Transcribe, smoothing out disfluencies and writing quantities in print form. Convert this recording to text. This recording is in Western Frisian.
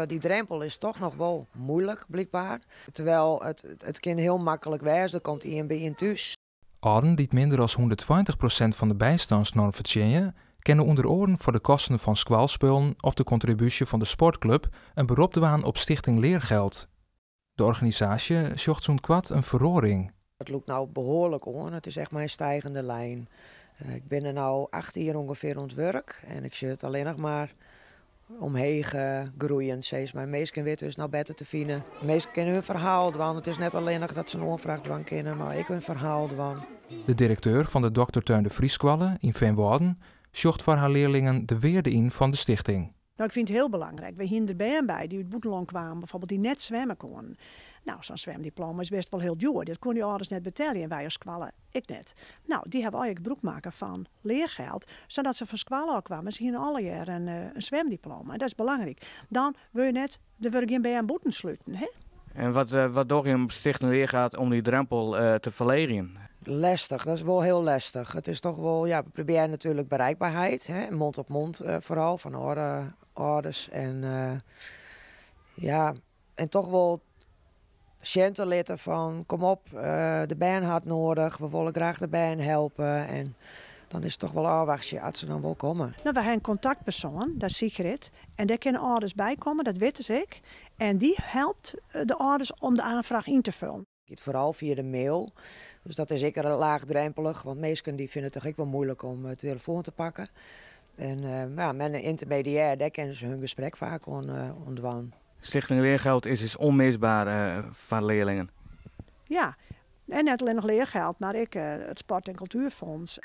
Dy drempel is toch noch wol muoilik, blykber. Terwijl it kin hiel maklik wêze, der komt ien by ien thús. Alden dy't minder as 120% fan de bystânsnorm fertsjinje, kinne ûnder oaren foar de kosten fan skoalspullen of de kontribúsje fan de sportklup in berop dwaan op Stichting Leergeld. De organisaasje sjocht sûnt koart in feroaring. It lûkt no behoarlik oan. It is echt mei in stijgende lijn. Ik bin der no 8 jier ûngefear oan it wurk en ik sjoch it allinnich mar omheech groeien. Sis mar. Minsken witte ús no better te finen. Minsken kinne hun ferhaal dwaan. It is net allinnich dat se in oanfraach dwaan kinne, mar ek hun ferhaal dwaan. De direkteur fan de Dr. Theun de Vriesskoalle yn Feanwâlden sjocht foar har learlingen de wearde yn fan de stichting. No, ik fyn it hiel belangryk. Wy hiene der bern by dy't út it bûtenlân kamen, bygelyks, dy't net swimme koene. No, sa'n swimdiploma is bêst wol hiel djoer. Dat koene dy âlders net betelje en wy as skoalle ek net. No, dy hawwe ek gebrûk makke fan Leergeld, sadat se fan skoalle ôfkamen. Se hiene allegear in swimdiploma. Dat is belangryk. Dan wurde je net, der wurde gjin bern bûten sluten. Hè? En wat dogge jim op Stichting Leergeld om dy drempel te ferleegjen? Lestich, dat is wol hiel lestich. It is dochs wol, ja, we probearje natuerlik bereikberheid, hè, mond op mond foaral fan âlders. En ja, en dochs wol sjen te litten fan kom op, de bern hat nedich, we wolle graach de bern helpe. En dan is it dochs wol ôfwachtsjen as se dan wol komme. No, wy hawwe in kontaktpersoan, dat is Sigrid. En dêr kinne âlders by komme, dat witte se ek. En dy helpt de âlders om de oanfraach yn te foljen. It giet foaral fia de mail. Dus dat is ek laachdrompelich, want minsken dy fine it dochs ek wol muoilik om de telefoan te pakken. En ja, mei in yntermediêr, dêr kinne se hun gesprek faak oan dwaan. Stichting Leergeld is ûnmisber foar learlingen. Ja, en net allinnich Leergeld, mar ek it Sport- en Cultuurfonds.